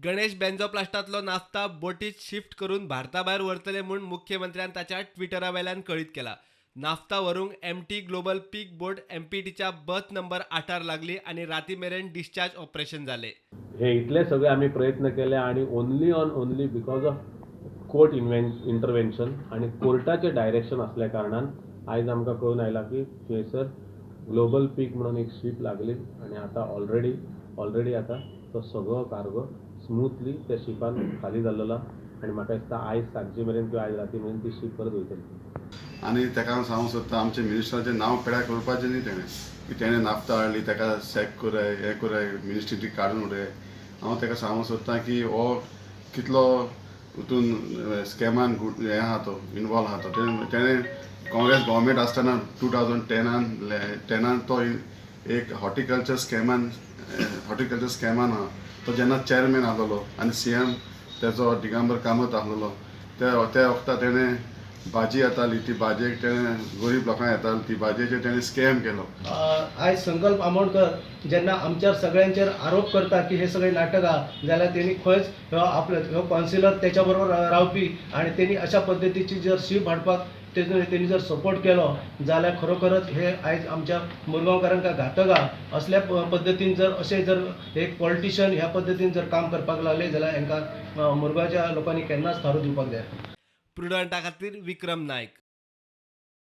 Ganesh बेंजोप्लास्टांतलो naphtha बोटीत shift करून भारता भायर व्हरतले म्हूण मुख्यमंत्र्यान ताच्या ट्विटरा वेल्यान कळीत केला. नाफ्ता व्हरूंक एमटी ग्लोबल पीक बोट एमपीटीच्या बर्थ नंबर 8 लागली आनी राती मेरेन डिस्चार्ज ऑपरेशन जालें. हे इतले सगळे आमी प्रयत्न केले आनी only on only because of court intervention आनी कोर्टाचें डायरेक्शन आसल्या कारणान आयज आमकां कळून आयलां की थंयसर ग्लोबल पीक म्हणून एक शीप लागली आनी आतां ऑलरेडी आतां तो सगळो कार्गो स्मुथली त्या शिपान खाली जाल्लो आनी म्हाका दिसता आयज सांजचे मेरेन किंवा आयज राती मेरेन ती शीप परत वयतली. आनी ताका हांव सांगूंक सोदता, आमच्या मिनिस्टराचें नांव पेड्यार करपाचें न्ही तेणें, की तेणें नाफ्ता हाडली, ताका सॅक कराय, हें कराय, मिनिस्ट्री काडून उडय. हांव ताका सांगूंक सोदता की हो कितलो हितून स्कॅमान हें आहा, तो इनवॉल्व आहा. तो तेणें काँग्रेस गव्हर्मेंट आसतना 2010 10 तो एक हॉर्टिकल्चर स्कॅमान आहा. तो जेन्ना चॅरमॅन आसलेलो आनी सीएम तेजो दिगंबर कामत आसलेलो, त्या त्या वखता तेणें भाजी येताली, ती भाजयेक तेणें, गरीब लोकांक येताली ती भाजयेचेर तेणें स्कॅम केलो. आयज संकल्प आमोणकर जेन्ना आमच्यार सगळ्यांचेर आरोप करता की हे सगळे नाटक आहा, जाल्यार तेणी खंयच ह्यो आपलो ह्यो कावन्सिलर तेच्या बरोबर रावपी आनी तेणी अशा पद्दतीची जर शीप हाडपाक तेणी जर सपोर्ट केलो जाल्यार खरोखरच हे आयज आमच्या मुरगांवकारांक घातक आहा. असल्या पद्दतीन जर अशें जर एक पॉलिटिशियन ह्या पद्दतीन जर काम करपाक लागले जाल्यार हांकां मुरगांवच्या लोकांनी केन्नाच थारो दिवपाक जाय. प्रुडंटा खातीर विक्रम नायक.